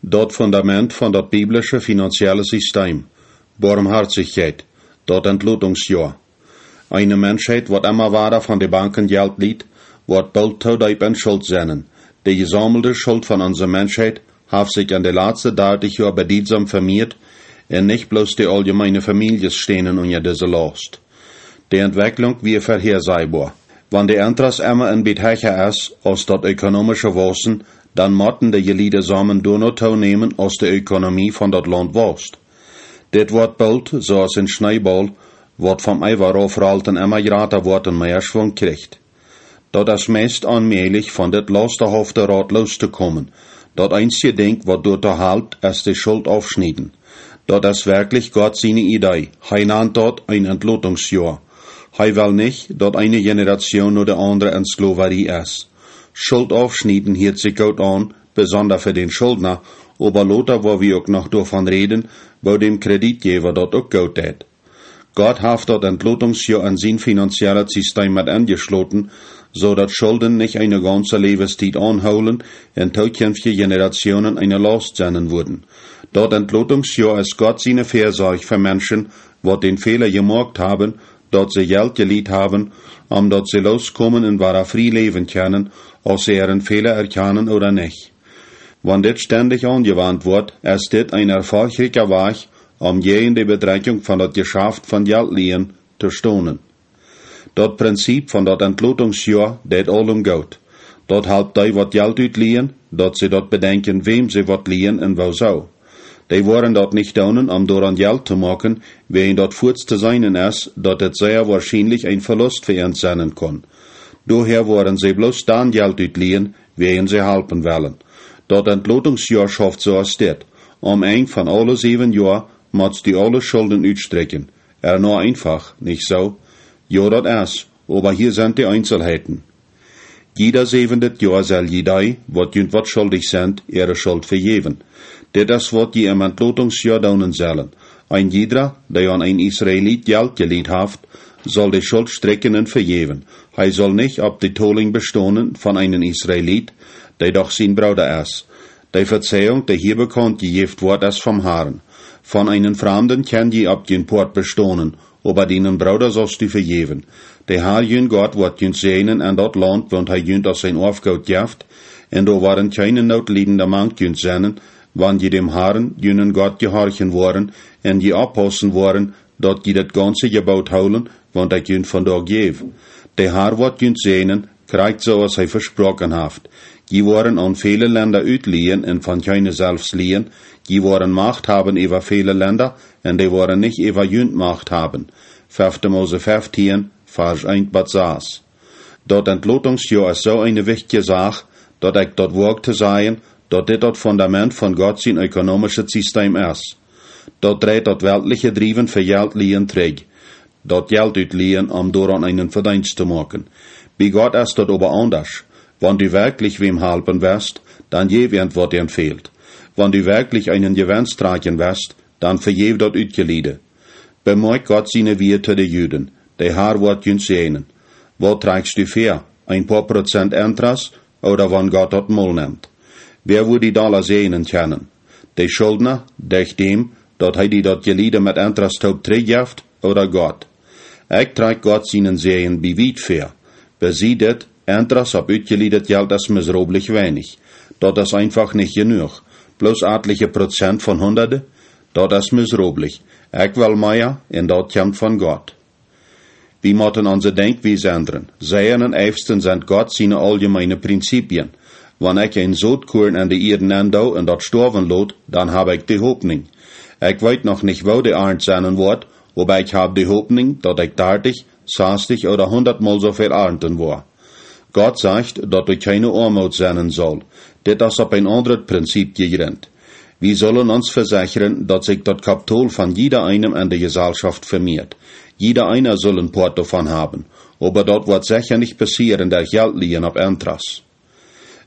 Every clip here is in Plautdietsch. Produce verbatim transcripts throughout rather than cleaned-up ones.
Daut Fundament von daut biblische finanzielle System: Barmhartichkjeit, daut Entlotungsjoa. Eene Menschheit, waut emma wada von de Banken Jelt lieet, woat boolt too deep en Schult sennen. De jesaumelde Schult von onse Menschheit haft sikj en de latste dartich Joa bediedsom vemieet, un nich bloos de auljemeene Famieljes stänen unja dise Laust. De Entwekjlunk wia väahäaseeboa. Wan de Interest emma een bät hecha es aus daut ökonomische Waussen, dan motten de jelieede Sommen doano toonämen aus de Ökonomie von daut Launt waust. Dit woat boolt soo aus een Schneebaul, waut vom Eewa raufrolt un emma jrata woat un mea Schwung kjricht. Daut es meist onmäajlich, von dit laustehafte Rad loos to komen. Daut eensje Dinkj, waut doatoo halpt, es de Schult aufschnieden. Daut es werkjlich Gott siene Idee. Hee nant daut een Entlotungsjoa. Hee well nich, daut eene Generation no de aundre en Sklowarie es. Schult aufschnieden hieet sikj goot aun, besonda fa dän Schuldna, oba lota woa wie uk noch doavon räden, woo däm Kjredietjäwa daut uk goot deit. Gott haft daut Entlotungsjoa en sien finanziellet System met enjeschloten, soo daut Schulden nich eene gaunze Läwenstiet aunhoolen un tookjinftje Generationen eene Laust sennen wudden. Daut Entlotungsjoa es Gott siene Väasorj fa Menschen, waut dän Fäla jemoakt haben, daut see Jelt jelieet haben, om daut see looskomen un wada frie läwen kjennen, auf see äaren Fäla erkjanen ooda nich. Wan dit stendich aunjewant woat, es dit een erfolchrikja Wajch, om jäajen de Bedrenkjunk von daut Jeschaft von Jelt lieen to stonen. Daut Prinzip von daut Entlotungsjoa deit aulem goot. Daut halpt dee, waut Jelt utlieen, daut see daut bedenkjen, wäm see waut lieen un woosoo. Dee woaren daut nich doonen, om doaraun Jelt to moaken, wäajen daut fuaz to seenen es, daut dit sea woarschienlich een Velust fa an sennen kunn. Doahäa woaren see bloos dan Jelt utlieen, wäajen see halpen wellen. Daut Entlotungsjoa schauft soo aus dit: Aum Enj von aule säwen Joa motst du aule Schulden utstrikjen. Ernoa eenfach, nich soo? Jo, daut es, oba hia sent de Eenselheiten. Jieda säwendet Joa sell jie dee, waut junt waut schuldich sent, äare Schult vejäwen. Dit es waut jie em Entlotungsjoa doonen sellen. Een jiedra, dee aun een Israeliet Jelt jelieet haft, saul de Schult strikjen un vejäwen. Hee saul nich opp de Tolinj bestonen von eenen Israeliet, dee doch sien Brooda es. De Vejäwunk, dee hia bekaunt jejäft woat, es vom Harn. Von eenen Framden kjenn jie opp jun Poat bestonen, oba dienen Brooda saust du vejäwen. De Har jun Gott woat junt säajnen en daut Launt, waut hee junt aus een Oafgoot jeft, un doa woaren kjeene Nootliedende mank junt sennen, wan jie däm Harn, junen Gott, jehorchen woaren un jie oppaussen woaren, daut jie daut gaunze Jeboot hoolen, waut ekj junt vondoag jäw. De Har woat junt säajnen, krakjt soo aus hee vesproaken haft. Jie woaren aun väle Lenda utlieen un von kjeene selfst lieen. Jie woaren Macht haben äwa väle Lenda, un dee woaren nich äwa junt Macht haben. Fefte Mose feftieen, Varsch eent bat sas. Daut Entlotungsjoa es soo eene wichtje Sach, daut ekj daut woag to sajen, daut dit daut Fundament von Gott sien ökonomischet System es. Daut dreit daut weltliche Driewen fa Jelt lieen trigj. Daut Jelt utlieen, om doaraun eenen Vedeenst to moaken. Bie Gott es daut oba aundasch. Wan du werkjlich wäm halpen west, dan jäw an, waut an fält. Wan du werkjlich eenen Jewenst trakjen west, dan vejäw daut Utjelieede. Bemoakj Gott siene Wieed to de Juden: De Har woat junt säajnen. Waut trakjst du väa? Een poa Prozent Interest, ooda wan Gott daut mol nemt? Wäa woat die dolla säajnen kjennen? De Schuldna, derch däm daut hee die daut Jelieede met Interest toop trigj jeft, ooda Gott? Ekj trakj Gott sienen Säajen bie wiet väa. Besie dit: Interest opp utjelieedet Jelt es miserablich weinich. Daut es eenfach nich jenuach. Bloos atelje Prozent von hundade? Daut es miserablich. Ekj well mea, un daut kjemt von Gott. Wie motten onse Denkjwies endren. Säajen un Eefsten sent Gott siene auljemeene Prinzipien. Wan ekj een Sotkuarn en de Ieed nenn doo un daut stoawen lot, dan hab ekj de Hopninj. Ekj weet noch nich, woo de Arnt sennen woat, oba ekj hab de Hopninj, daut ekj dartich, sastich ooda hundat mol soo väl arnten woa. Gott sajcht, daut doa kjeene Oamoot sennen saul. Dit es opp een aundret Prinzip jejrint. Wie sullen ons vesechren, daut sikj daut Kapitol von jieda eenem en de Jesalschoft vemieet. Jieda eena sull een Poat doavon haben, oba daut woat secha nich passieren derch Jelt lieen opp Interest.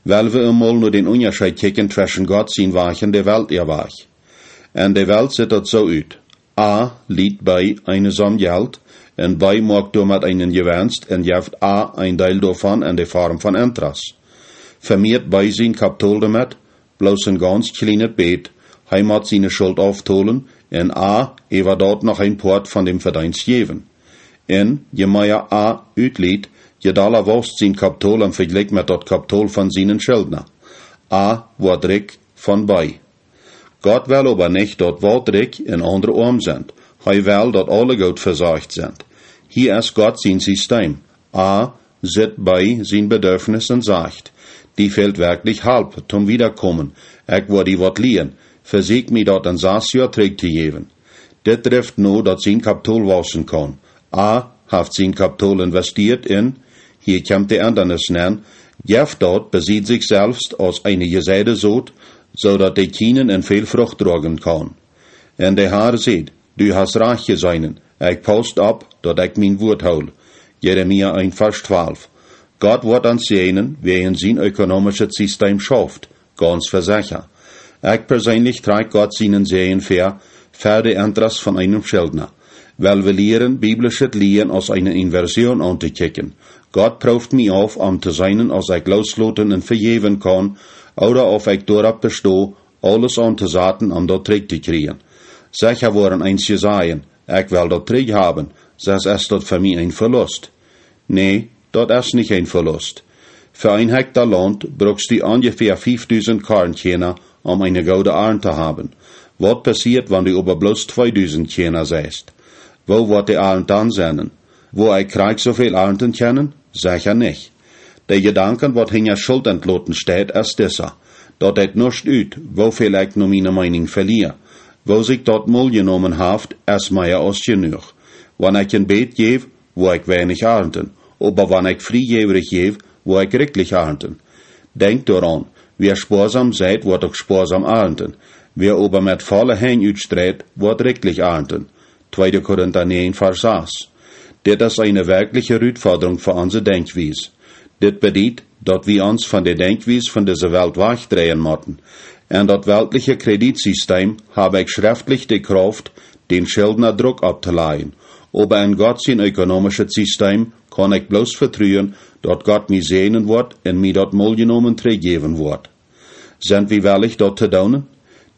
Well wie emol no dän Unjascheet kjikjen tweschen Gott sien Wajch un de Welt äa Wajch. En de Welt sitt daut soo ut: A lieet B eene Som Jelt, un B moakt doamet eenen Jewenst un jeft A een Deel doavon en de Form von Interest. Vemieet B sien Kapitol doamet? bloos een gaunz kjlienet bät, hee mott siene Schult auftolen, un A äwa daut noch een Poat von däm Vedeenst jäwen. Un je mea A utliet, je dolla waust sien Kapitol em Vejlikj met daut Kapitol von sienen Schildna. A woat rikj von B. Gott well oba nich, daut waut rikj un aundre oam sent. Hee well, daut aule goot vesorcht sent. Hia es Gott sien System. A sitt B sien Bedürfnis un sajcht: "Die fält werkjlich Help toom wiedakomen. Ekj woa die waut lieen. Vesieekj mie daut en sas Joa trigj to jäwen." Dit drift no, daut sien Kapitol wausen kaun. A haft sien Kapitol investieet un, hia kjemt de Endanis nenn, jeft daut besied sikj selfst aus eene jeseide Sot, soo daut dee kjienen un väl Frucht droagen kaun. Un de Har säd: "Du hast rajcht jeseenen, ekj paust opp, daut ekj mien Wuat hool." Jeremia eent Varsch twalf. Gott woat ons säajnen, wäajen sien ökonomischet System schauft, gaunz vesecha. Ekj perseenlich trakj Gott sienen Säajen väa, fa de Interest von eenem Schildna. Well wie lieren, biblischet Lieen aus eene Inversion auntokjikjen. Gott prooft mie auf, om to seenen, aus ekj loosloten un vejäwen kaun, ooda auf ekj doaropp besto, aules auntosaten, om daut trigj to kjrieen. Secha woaren eenje sajen: "Ekj well daut trigj haben, sest es daut fa mie een Velust." Nä, daut es nich een Velust. Fa een Hekta Launt brukst du onjefäa fiefdusent Kornkjana, om eene goode Arnt to haben. Waut passieet, wan du oba bloos tweedusent Kjana seist? Woo woat de Arnt dan sennen? Woa ekj krakjt soo väl arnten kjennen? Secha nich. De Jedanken, waut hinja Schult entloten steit, es disa: Daut deit nuscht ut, woo väl ekj no miene Meeninj velia. Woo sikj daut mol jenomen haft, es mea aus jenuach. Wan ekj een bät jäw, woa ekj weinich arnten. Oba wan ekj friejäwrich jäw, woa ekj rikjlich arnten. Denkj doaraun: Wäa spoasam seit, woat uk spoasam arnten. Wäa oba met volle Henj utstreit, woat rikjlich arnten. Tweede Korinta näajen Varsch sas. Dit es eene werkjliche Rutfodrunk fa onse Denkjwies. Dit bediet, daut wie ons von de Denkjwies von dise Welt wajchdreien motten. En daut weltliche Kreditsystem hab ekj schreftlich de Krauft, dän Schildna Druck opptolajen. Oba en Gott sien ökonomischet System kaun ekj bloos vetruen, daut Gott mie säajnen woat un mie daut mol jenomen trigjjäwen woat. Sent wie wellich, daut to doonen?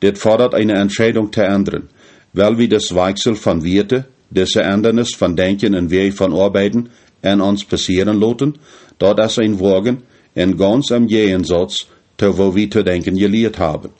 Dit fodat eene Entscheidunk to endren. Well wie dis Wajchsel von Wieete, dise Endanis von Denkjen un Wäaj von Oabeiden en ons passieren loten? Daut es een Woagen un gaunz em Jäajensauz to woo wie to denkjen jelieet haben.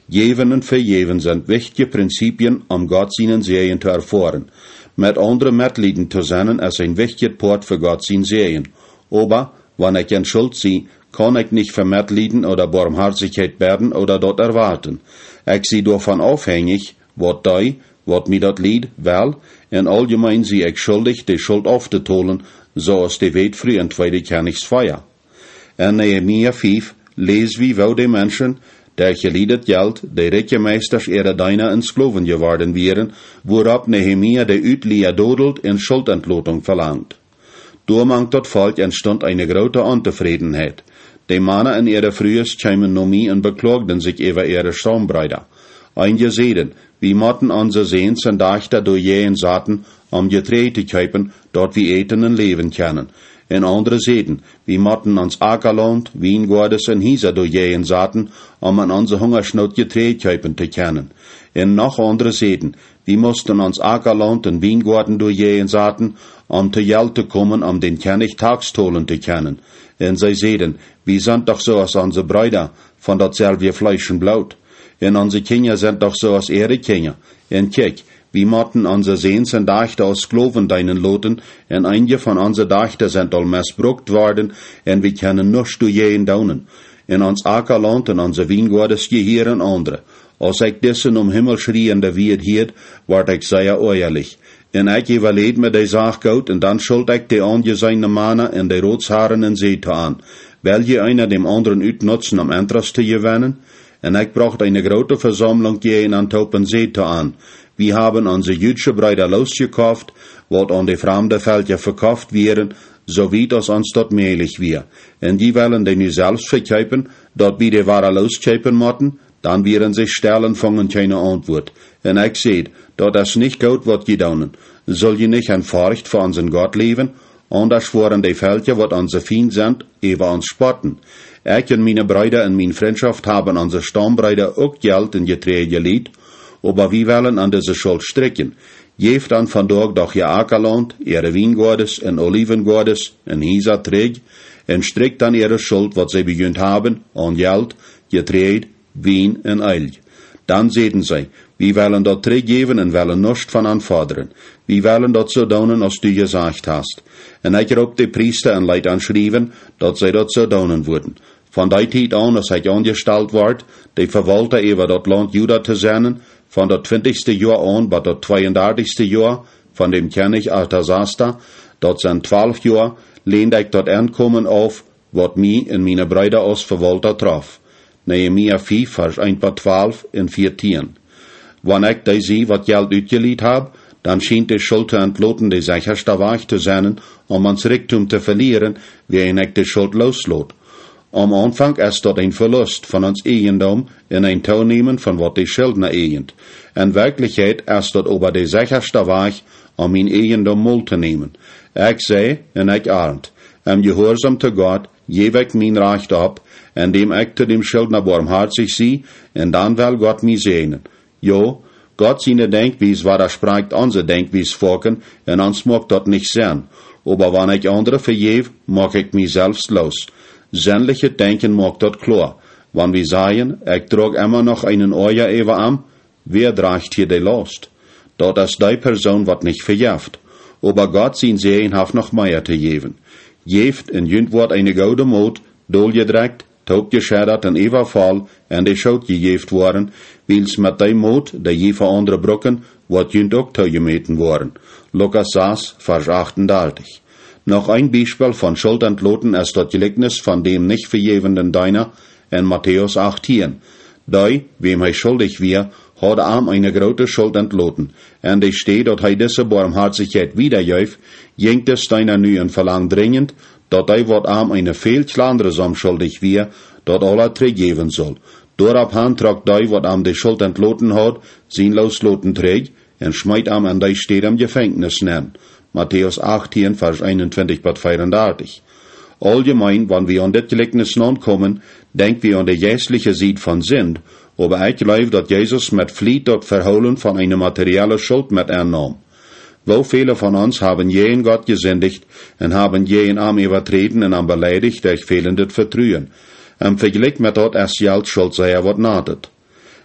Jäwen un vejäwen sent wichtje Prinzipien, om Gott sienen Säajen to erfoaren. Met aundre metlieden to sennen es een wichtjet Poat fa Gott sien Säajen. Oba wan ekj en Schult sie, kaun ekj nich fa Metlieden ooda Boamhoatichkjeit bäden ooda daut erwoaten. Ekj sie doavon aufhenjich, waut dee, waut mie daut lieed, well. En auljemeen sie ekj schuldich, de Schult auftotolen, soo aus de Wätfru en Tweede Kjennichs vea. En Nehemia fief läs wie, woo de Menschen, derch jelieedet Jelt, de rikje Meistasch äare Deena un Sklowen jeworden wieren, wuaropp Nehemia de Utlia dodelt un Schultentlotung velangt. Doa mank daut Volkj entstunt eene groote Ontofrädenheit. De Mana un äare Frues kjeemen no mie un bekloagden sikj äwa äare Staumbreeda. Eenje säden: "Wie motten onse Säns un Dajchta doajäajen saten, om Jeträajd to kjeepen, daut wie äten un läwen kjennen." Un aundre säden: "Wie motten ons Akalaunt, Wiengoades un Hiesa doajäajen saten, om en onse Hungaschnoot Jeträajd kjeepen to kjennen." Un noch aundre säden: "Wie musten ons Akalaunt un Wiengoaden doajäajen saten, om to Jelt to komen, om dän Kjennich Taks tolen to kjennen." Un see säden: "Wie sent doch soo aus onse Breeda, von daut selwje Fleesch un Bloot. Un onse Kjinja sent doch soo aus äare Kjinja. Un kjikj, wie motten onse Säns un Dajchta aus Sklowen deenen loten, un eenje von onse Dajchta sent aul mesbrukt worden, un wie kjennen nuscht doajäajen doonen. Un ons Akalaunt un onse Wiengoades jehieren aundre." Aus ekj dise nom Himmel schriende Wieed hieed, wort ekj sea oajalich. Un ekj äwaläd mie de Sach goot, un dan schult ekj de aunjeseene Mana un de Rotsharen un säd to an: "Well jie eena däm aundren utnutzen, om Interest to jewennen?" Un ekj brocht eene groote Vesaumlunk jäajen an toop un säd to an: "Wie haben onse jüdsche Breeda loosjekoft, waut aun de framde Velkja vekoft wieren, soo wiet aus ons daut mäajlich wia. Un jie wellen dee nu selfst vekjeepen, daut wie dee wada looskjeepen motten?" Dan wieren see stell un fungen kjeene Auntwuat. Un ekj säd: "Daut es nich goot, waut jie doonen. Sull jie nich en Forcht fa onsen Gott läwen? Aundasch woaren de Velkja, waut onse Fiend sent, äwa ons spotten." Ekj un miene Breeda en mien Frintschoft haben onse Staumbreeda uk Jelt un Jeträajd jelieet, oba wie wellen aun dise Schult strikjen. Jäft an vondoag doch äa Akalaunt, äare Wiengoades un Oliwengoades un Hiesa trigj, un strikjt an äare Schult, waut see bejunt haben, aun Jelt, Jeträajd, Wien un Eelj. Dan säden see: Wie wellen daut trigjjäwen un wellen nuscht von an fodren. Wie wellen daut soo doonen aus du jesajcht hast. Un ekj roop de Priesta un leet an schriewen, daut see daut soo doonen wudden. Von dee Tiet aun, aus ekj aunjestalt wort, de Vewaulta äwa daut Launt Juda to sennen, von daut twintichste Joa aun bat daut tweeundartichste Joa von däm Kjennich Artasasta, daut sent twalf Joa, länd ekj daut Enkomen auf, waut mie un miene Breeda aus Vewaulta trof. Nehemia fief, Varsch eent bat twalf un vieetieen. Wan ekj dee sie, waut Jelt utjelieet hab, dan schient de Schult to entloten de sechasta Wajch to sennen, om ons Rikjdom to velieren, wäajen ekj de Schult looslot. Aum Aunfank es daut een Velust von ons Ieejendom un een Toonämen von waut de Schildna ieejent. En Werkjlichkjeit es daut oba de sechasta Wajch, om mien Ieejendom mol to nämen. Ekj sie un ekj arnt. Em Jehuarsom to Gott jäw ekj mien Rajcht opp, endäm ekj to däm Schildna boamhoatich sie, un dan well Gott mie säajnen. Jo, Gott siene Denkjwies wadasprajcht onse Denkjwies foaken, un ons moakt daut nich Senn. Oba wan ekj aundre vejäw, moak ekj mie selfst loos. Sennlichet Denkjen moakt daut kloa. Wan wie sajen: Ekj droag emma noch eenen Oaja äwa am, wäa drajcht hia de Laust? Daut es dee Persoon, waut nich vejeft. Oba Gott sien Säajen haft noch mea to jäwen. Jäft, un junt woat eene goode Mot, doljedrekjt, toopjescheddat un äwafoll en de Schoot jejäft woaren, wiels met dee Mot, dee jie fa aundre brucken, woat junt uk toojemäten woaren. Lukas sas, Varsch achtundartich. Noch een Biespel von Schult entloten es daut Jlikjnis von däm nich vejäwenden Deena en Matäus achtieen. Dee, wäm hee schuldich wia, haud am eene groote Schult entloten. En de Städ daut hee dise Boamhoatichkjeit wiedajeef, jinkj dis Deena nu un velang drinjent, daut dee, waut am eene väl kjlandre Som schuldich wia, daut aula trigjjäwen sull. Doaropp han trock dee, waut am de Schult entloten haud, sien Loosloten trigj un schmeet am en dee Städ em Jefenkjnis nenn. Matäus achtieen, Varsch eenuntwintich bat veeundartich. Auljemein, wan wie aun dit Jlikjnis naunkomen, denkj wie aun de jeistliche Sied von Sind, oba ekj jleew, daut Jesus met Fliet daut Vehoolen von eene materielle Schult met ennaum. Woo väle von ons haben jäajen Gott jesindicht un haben jäajen am äwaträden un am beleidicht derch fälendet Vetruen? Em Vejlikj met daut es Jeltschult sea waut natet.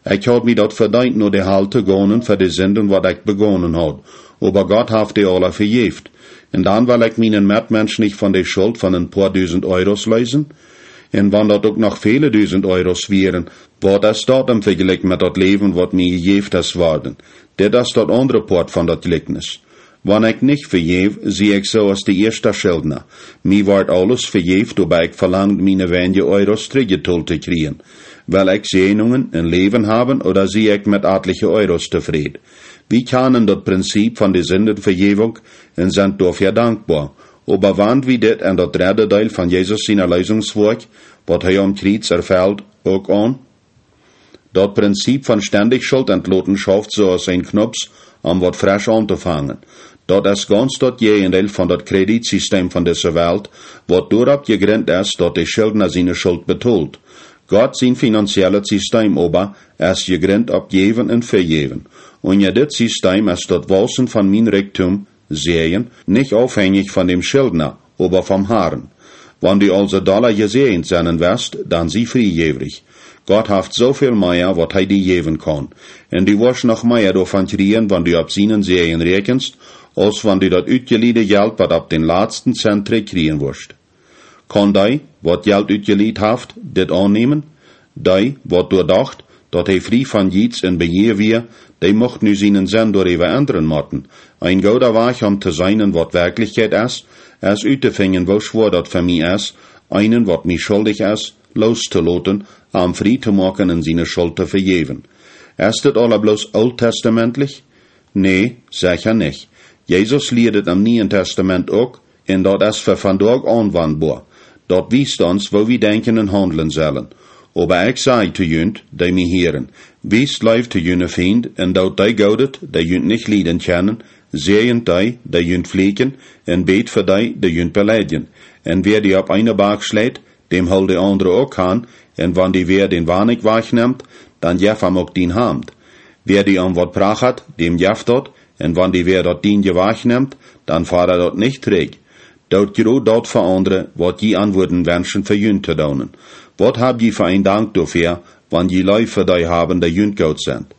Ekj haud mie daut vedeent, no de Hal to gonen fa de Sinden, waut ekj begonen haud. Oba Gott haft dee aula vejäft. Un dan well ekj mienen Metmensch nich von de Schult von een poa dusent Euros leesen? Un wan daut uk noch väle dusent Euros wieren, waut es daut em Vejlikj met daut Läwen, waut mie jejäft es worden? Dit es daut aundre Poat von daut Jlikjnis. Wan ekj nich vejäw, sie ekj soo aus de ieeschta Schildna. Mie wort aules vejäft, oba ekj velang miene weinje Euros trigjjetolt to kjrieen. Well ekj Säajnungen un Läwen haben, ooda sie ekj met atliche Euros tofräd? Wie kjanen daut Prinzip von de Sindenvejäwunk un sent doafäa dankboa. Oba wan wie dit en daut dredde Deel von Jesus sien Erleesungswoakj, waut hee aum Kjriez erfelt, uk aun? Daut Prinzip von stendich Schult entloten schauft soo aus een Knups, om waut fresch auntofangen. Daut es gaunz daut Jäajendeel von daut Kreditsistem von dise Welt, waut doaropp jegrint es, daut de Schildna siene Schult betolt. Gott sien finanziellet Sistem oba es jegrint opp Jäwen un Vejäwen. Unja dit Sistem es daut Wausen von mien Rikjdom, Säajen, nich aufhenjich von däm Schildna, oba vom Harn. Wan du aulsoo dolla jesäajent sennen west, dan sie friejäwrich. Gott haft soo väl mea, waut hee die jäwen kaun. Un du woascht noch mea doavon kjrieen, wan du opp sienen Säajen räakjenst, aus wan du daut utjelieede Jelt bat opp dän latsten Cent trigj kjrieen woascht. Kaun dee, waut Jelt utjelieet haft, dit aunnämen? Dee, waut doa docht, daut hee frie von Jiets un Bejäa wia, dee mucht nu sienen Senn doaräwa endren motten. Een gooda Wajch, om to seenen, waut Werkjlichkjeit es, es uttofinjen, woo schwoa daut fa mie es, eenen, waut mie schuldich es, loostoloten, am frie to moaken un siene Schult to vejäwen. Es dit aula bloos oolttestamentlich? Nä, secha nich. Jesus lieed et em Nieen Testament uk, un daut es fa vondoag aunwandboa. Daut wiest ons, woo wie denkjen un haundlen sellen. Oba ekj saj to junt, dee mie hieren: Wiest Leew to june Fiend, un doot dee Goodet, dee junt nich lieden kjennen, säajent dee, dee junt flieekjen, un bät fa dee, dee junt beleidjen. Un wäa die opp eene Bak schleit, däm hool de aundre uk aun, un wan die wäa dän Wanikj wajchnemt, dan jeff am uk dien Hamd. Wäa die om waut prachat, däm jeff daut, un wan die wäa daut dienje wajchnemt, dan fodda daut nich trigj. Doot jrod daut fa aundre, waut jie an wudden wenschen fa junt to doonen. Waut hab jie fa een Dank doafäa, wan jie Leew fa dee haben, dee junt goot sent?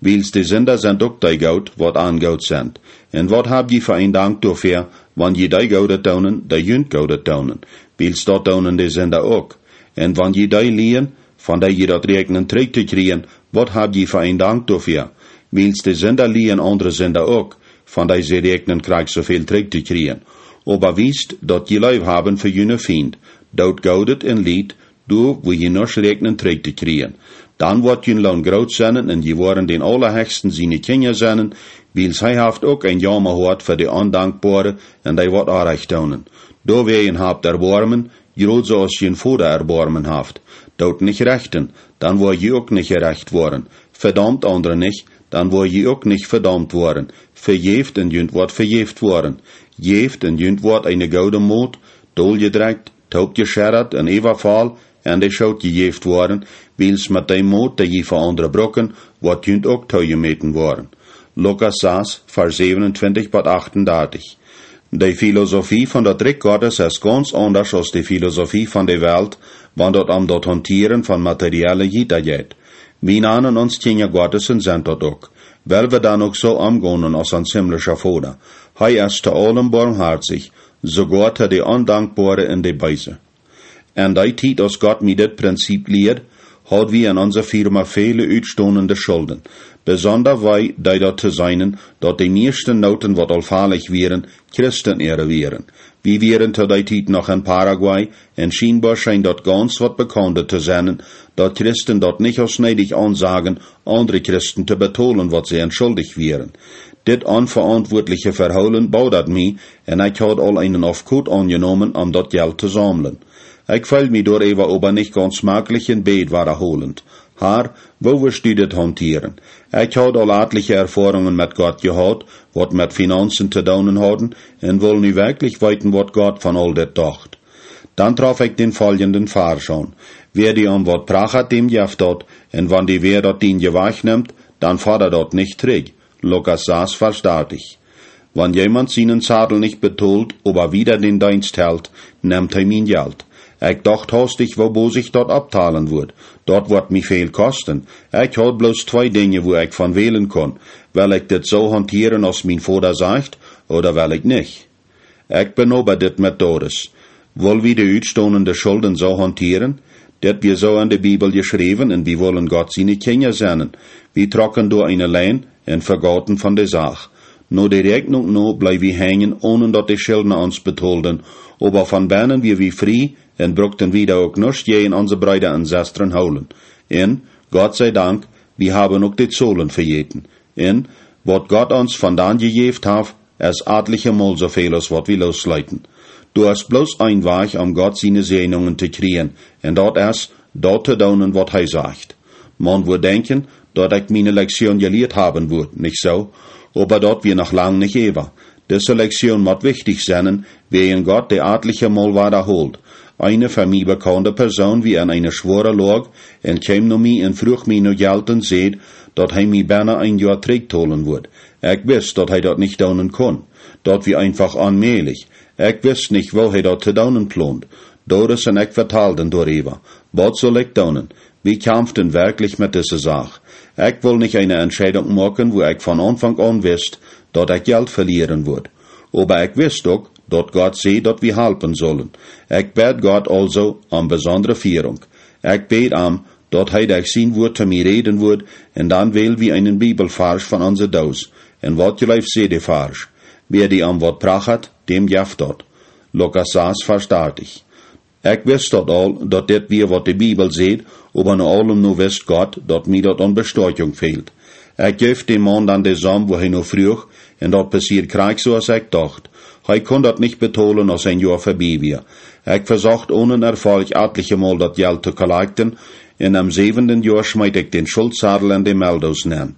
Wiels de Sinda sent uk dee goot, waut an goot sent. Un waut hab jie fa een Dank doafäa, wan jie dee Goodet doonen, dee junt Goodet doonen? Wiels daut doonen de Sinda uk. Un wan jie dee lieen, von dee jie daut räakjnen trigj to kjrieen, waut hab jie fa een Dank doafäa? Wiels de Sinda lieen aundre Sinda uk, von dee see räakjnen krakjt soo väl trigj to kjrieen. Oba wiest, daut jie Leew haben fa june Fiend, doot Goodet un liet, doa wua jie nuscht räakjnen trigj to kjrieen. Dan woat jun Loon groot sennen un jie woaren dän Aulahechsten siene Kjinja sennen, wiels hee haft uk een Jaumahoat fa de Ondankboare un dee waut Orrajcht doonen. Doawäajen habt Erboarmen, jrod soo aus jun Voda Erboarmen haft. Doot nich rechten, dan woa jie uk nich jerecht woaren. Vedaumt aundre nich, dan woa jie uk nich vedaumt woaren. Vejäft un junt woat vejäft woaren. Jäft un junt woat eene goode Mot, doljedrekjt, toopjescheddat un äwafoll, en de Schoot jejäft woaren, wiels met dee Mot, dee jie fa aundre bruken, woat junt uk toojemäten woaren. Lukas sas, Varsch säwenuntwintich bat achtundartich. De Filosofie von daut Rikj Gottes es gaunz aundasch aus de Filosofie von de Welt, wan daut om daut Hauntieren von materielle Jieda jeit. Wie nanen ons Kjinja Gottes un sent daut uk. Well wie dan uk soo omgonen aus ons himlischa Voda? Hee es to aulem boamhoatich, soogoa to de Ondankboare un de Beese. En dee Tiet, aus Gott mie dit Prinzip lieed, haud wie en onse Firma väle utstonende Schulden. Besonda wee deed daut to seenen, daut de mieeschte Noten, waut aul falich wieren, Christen äare wieren. Wie wieren to dee Tiet noch en Paraguay, un schienboa scheen daut gaunz waut bekaunda to sennen, daut Christen daut nich aus needich aunsagen, aundre Christen to betolen, waut see an schuldich wieren. Dit onveauntwuatliche Vehoolen boodad mie, un ekj haud aul eenen Aufkot aunjenomen, om daut Jelt to saumlen. Ekj feeld mie doaräwa oba nich gaunz maklich un bäd wadaholent: Har, woo wurscht du dit hauntieren? Ekj haud aul atliche Erfoarungen met Gott jehaut, waut met Finaunzen to doonen hauden, un wull nu werkjlich weeten, waut Gott von aul dit docht. Dan trof ekj dän foljenden Varsch aun: Wäa die om waut prachat, däm jeff daut, un wan die wäa daut dienje wajchnemt, dan fodda daut nich trigj. Lukas sas, Varsch dartich. Wan jemaunt sienen Zadel nich betolt, oba wieda dän Deenst helt, nemt hee mien Jelt. Ekj docht haustich, woo bosich daut opptalen wudd. Daut woat mie väl kosten. Ekj haud bloos twee Dinja, wua ekj von wälen kunn. Well ekj dit soo hauntieren, aus mien Voda sajcht, ooda well ekj nich? Ekj benoba dit met Doris. Wull wie de utstonende Schulden soo hauntieren? Dit wia soo en de Bibel jeschräwen, un wie wullen Gott siene Kjinja sennen. Wie trocken doa eene Lien un vegauten von de Sach. No de Räakjnunk no bleew wie henjen, onen daut de Schildna ons betolden, oba von bennen wia wie frie un brukten wieda uk nuscht jäajen onse Breeda un Sestren hoolen. Un, Gott sie Dank, wie haben uk de Zolen vejäten. Un, waut Gott ons von dan jejäft haft, es atliche Mol soo väl aus waut wie loosleeten. Doa es bloos een Wajch, om Gott siene Säajnungen to kjrieen, un daut es, daut to doonen, waut hee sajcht. Maun wudd denkjen, daut ekj miene Lektion jelieet haben wudd, nich soo? Oba daut wia noch lang nich äwa. Dise Lektion mott wichtich sennen, wäajen Gott dee atliche Mol wadaholt. Eene fa mie bekaunde Persoon wia en eene schwoare Loag un kjeem no mie un fruach mie no Jelt un säd, daut hee mie bennen een Joa trigjtolen wudd. Ekj wist, daut hee daut nich doonen kunn. Daut wia eenfach onmäajlich. Ekj wist nich, woo hee daut to doonen plond. Doris un ekj vetalden doaräwa. Waut sull ekj doonen? Wie kjamften werkjlich met dise Sach. Ekj wull nich eene Entscheidunk moaken, wua ekj von Aunfank aun wist, daut ekj Jelt velieren wudd. Oba ekj wist uk, daut Gott säd, daut wie halpen sullen. Ekj bäd Gott aulsoo om besondre Fierunk. Ekj bäd am, daut hee derch sien Wuat to mie räden wudd, un dan wäld wie eenen Bibelvarsch von onse Doos. Un waut jleefst, säd de Varsch: Wäa die om waut prachat, däm jeff daut. Lukas sas, Varsch dartich. Ekj wist daut aul, daut dit wia, waut de Bibel säd, oba no aulem no wist Gott, daut mie daut aun Bestoakjunk fäld. Ekj jeef däm Maun dan de Somm, wua hee no fruach, un daut passieed krakjt soo, aus ekj docht. Hee kunn daut nich betolen, aus een Joa verbie wia. Ekj vesocht onen Erfolch atliche Mol daut Jelt to kollakjten, un em säwenden Joa schmeet ekj dän Schultzadel en de Mehldoos nenn.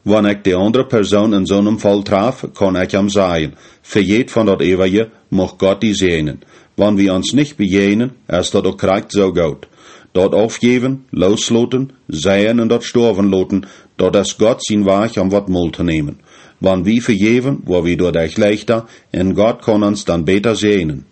Wan ekj de aundre Persoon en soonem Faul traf, kunn ekj am sajen: Vejät von daut Äwaje, mucht Gott die säajnen. Wan wie ons nich bejäajnen, es daut uk krakjt soo goot. Daut aufjäwen, loosloten, seien un daut stoawen loten, daut es Gott sien Wajch, om waut mol to nämen. Wan wie vejäwen, woa wie doaderch leichta, un Gott kaun ons dan bäta säajnen.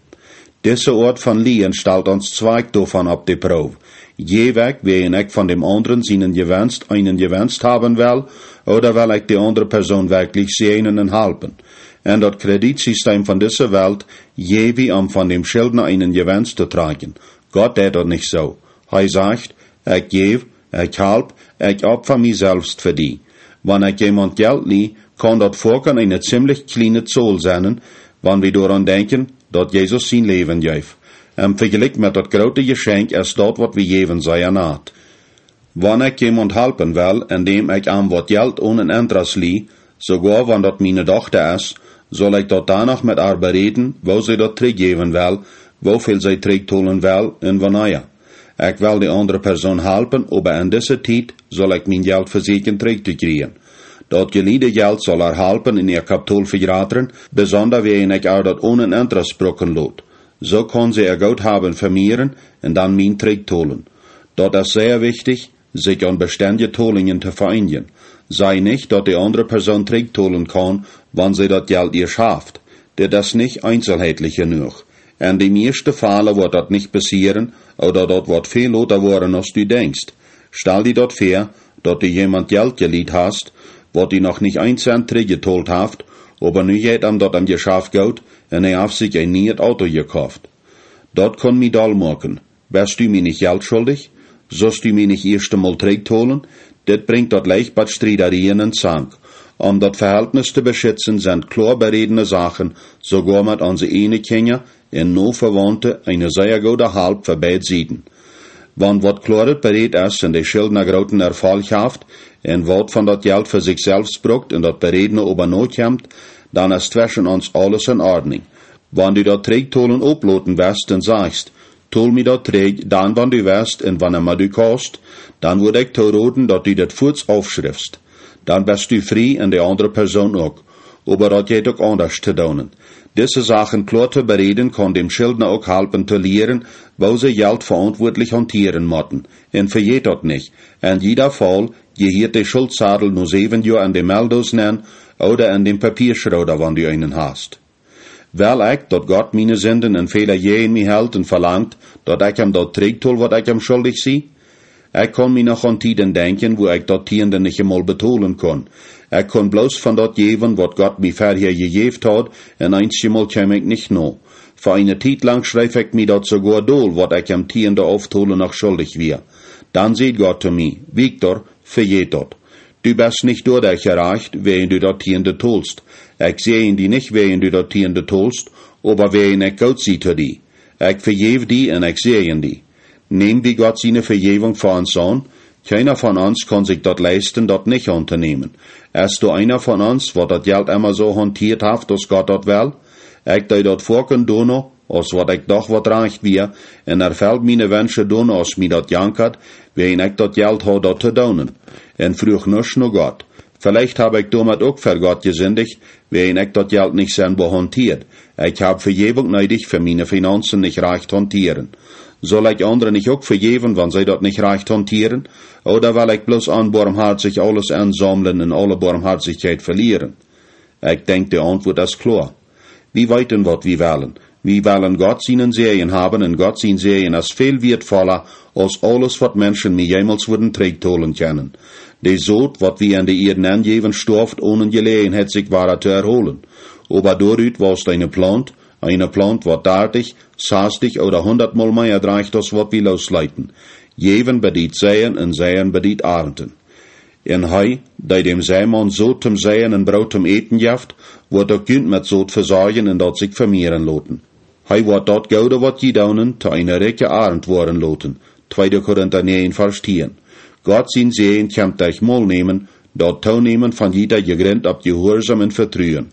Dise Oat von Lieen stalt ons Zwakj doavon opp de Proow. Jäw ekj, wäajen ekj von däm aundren sienen Jewenst eenen Jewenst haben well, ooda well ekj de aundre Persoon werkjlich säajnen un halpen? En daut Kjredietsistem von dise Welt jäw wie, om von däm Schuldna eenen Jewenst to trakjen. Gott deit daut nich soo. Hee sajcht: Ekj jäw, ekj halp, ekj opfa mie selfst fa die. Wan ekj wäm Jelt lie, kaun daut foaken eene ziemlich kjliene Zol sennen, wan wie doaraun denkjen, daut Jesus sien Läwen jeef. Em Vejlikj met daut groote Jeschenkj es daut, waut wie jäwen, sea nat. Wan ekj wäm halpen well, endäm ekj am waut Jelt onen Interest lie, soogoa wan daut miene Dochta es, saul ekj daut doano met ar beräden, woo see daut trigjjäwen well, woo väl see trigjtolen well un wanea. Ekj well de aundre Persoon halpen, oba en dise Tiet saul ekj mien Jelt vesieekjen trigj to kjrieen. Daut jeliede Jelt saul ar halpen en äa Kapitol vejratren, besonda wäajen ekj ar daut onen Interest brucken lot. Soo kaun see äa Goot haben vemieren un dan mien trigjtolen. Daut es sea wichtich, sikj aun bestendje Tolinjen to veeenjen. Saj nich, daut de aundre Persoon trigjtolen kaun, wan see daut Jelt ieescht haft. Dit es nich eenselheitlich jenuach. En de mieeschte Fäle woat daut nich passieren, ooda daut woat väl lota woaren aus du denkjst. Stal die daut väa, daut du wäm Jelt jelieet hast, waut du noch nich een Cent trigjjetolt haft, oba nu jeit am daut aum Jeschaft goot un hee haft sikj een nieet Auto jekoft. Daut kaun mie doll moaken. Best du mie nich Jelt schuldich? Sust du mie nich ieescht emol trigjtolen? Dit brinjt daut leicht bat Striederieen un Zank. Om daut Vehältnis to beschitzen, sent kloa berädene Sachen, soogoa met onse ieejne Kjinja un noe Vewaunte, eene sea goode Halp fa beid Sieden. Wan waut kloaret beräd es un de Schuldna grooten Erfolg haft un waut von daut Jelt fa sikj selfst brukt un daut Berädne oba nokjemt, dan es tweschen ons aules en Ordninj. Wan du daut Trigjtolen oploten west un sajchst: Tol mie daut trigj, dan wan du west un wanea emma du kaust, dan wudd ekj toroden, daut du daut fuaz aufschrifst. Dan best du frie un de aundre Persoon uk. Oba daut jeit uk aundasch to doonen. Dise Sachen kloa to beräden kaun däm Schuldna uk halpen to lieren, woo see Jelt veauntwuatlich hauntieren motten. Un vejät daut nich: En jieda Faul jehieet de Schultsadel no säwen Joa en de Meldose nenn ooda en dän Papiaschrooda, wan du eenen hast. Well ekj, daut Gott miene Sinden un Fäla jäajen mie helt un velangt, daut ekj am daut trigjtol, waut ekj am schuldich sie? Ekj kaun mie noch aun Tieden denkjen, wua ekj daut Tieende nich emol betolen kunn. Ekj kunn bloos von daut jäwen, waut Gott mie verhäa jejäft haud, un eenjemol kjeem ekj nich no. Fa eene Tiet lang schreef ekj mie daut soogoa dol, waut ekj aum Tieende auftolen noch schuldich wia. Dan säd Gott to mie: Victor, vejät daut. Du best nich doaderch jerajcht, wäajen du daut Tieende tolst. Ekj säajen die nich, wäajen du daut Tieende tolst, oba wäajen ekj goot sie to die. Ekj vejäw die un ekj säajen die. Näm wie Gott siene Vejäwunk fa ons aun? Kjeena von ons kaun sikj daut leisten, daut nich auntonämen. Es doa eena von ons, waut daut Jelt emma soo hauntieet haft, aus Gott daut well? Ekj deed daut foaken doano, aus waut ekj docht, waut rajcht wia, un erfeld miene Wensche doano, aus mie daut jankad, wäajen ekj daut Jelt haud, daut to doonen, un fruach nuscht no Gott. Veleicht hab ekj doamet uk ver Gott jesindicht, wäajen ekj daut Jelt nich sennboa hauntieed. Ekj hab Vejäwunk needich fa miene Finaunzen nich rajcht hauntieren. Saul ekj aundre nich uk vejäwen, wan see daut nich rajcht hauntieren? Ooda well ekj bloos onboarmhartich aules ensaumlen un aule Boarmhartichkjeit velieren? Ekj denkj, de Auntwuat es kloa. Wie weeten, waut wie wellen. Wie wellen Gott sienen Säajen haben, un Gott sien Säajen es väl wieetvolla aus aules, waut Menschen mie jemols wudden trigjtolen kjennen. De Sot, waut wie en de Ieed nenjäwen, stoaft onen Jeläajenheit, sikj wada to erholen. Oba doarut wausst eene Plaunt, eene Plaunt, waut dartich, sastich ooda hundatmol mea drajcht, aus waut wie loosleeten. Jäwen bediet seien, un seien bediet arnten. Un hee, dee däm Seimaun Sot toom Seien un Broot toom Äten jeft, woat uk junt met Sot vesorjen un daut sikj vemieren loten. Hee woat daut Goode, waut jie doonen, to eene rikje Arnt woaren loten. Tweede Korinta näajen, Varsch tieen. Gott sien Säajen kjemt derch mol nämen, daut Toonämen von jieda jegrunt opp Jehuarsom un Vetruen.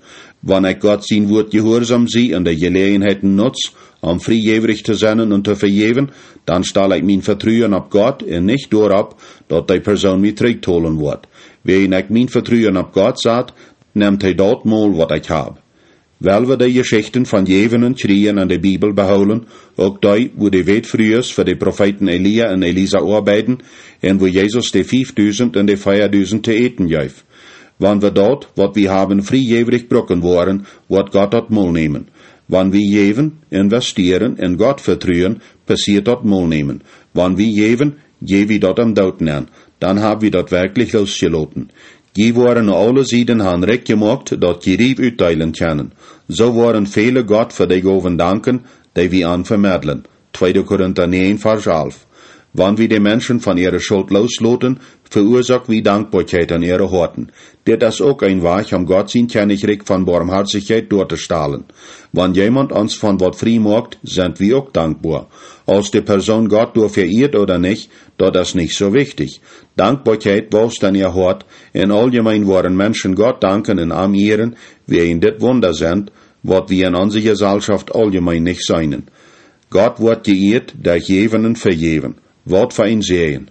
Wan ekj Gott sien Wuat jehuarsom sie un de Jeläajenheiten nutz, om friejäwrich to sennen un to vejäwen, dan stal ekj mien Vetruen opp Gott un nich doaropp, daut dee Persoon mie trigjtolen woat. Wäajen ekj mien Vetruen opp Gott sat, nemt hee daut mol, waut ekj hab. Well wie de Jeschichten von Jäwen un Kjrieen en de Bibel behoolen, uk dee, wua de Wätfrues fa de Profeeten Elia un Elisa oabeiden, un wua Jesus de fiefdusent un de veadusent to äten jeef? Wan wie daut, waut wie haben, friejäwrich brucken woaren, woat Gott daut mol nämen. Wan wie jäwen, investieren un Gott vetruen, passieet daut mol nämen. Wan wie jäwen, jäw wie daut em Doot nenn. Dan hab wie daut werkjlich loosjeloten. Jie woaren no aule Sieden han rikj jemoakt, daut jie riew utdeelen kjennen. Soo woaren väle Gott fa de Gowen danken, dee wie an vemedlen. Tweede Korinta näajen, Varsch alf. Wan wie de Menschen von äare Schult loosloten, ve'uasoak wie Dankboakjeit en äare Hoaten. Dit es uk een Wajch, om Gott sien Kjennichrikj von Boamhoatichkjeit doatostalen. Wan jeemaunt ons von waut frie moakt, sent wie uk dankboa. Aus de Persoon Gott doafäa ieet ooda nich, daut es nich soo wichtich. Dankboakjeit waust en äa Hoat, un auljemeen woaren Menschen Gott danken un am ieren, wäajen dit Wunda sent, waut wie en onse Jeselschoft auljemeen nich seenen. Gott woat jeieet derch Jäwen un Vejäwen. Waut fa een Säajen!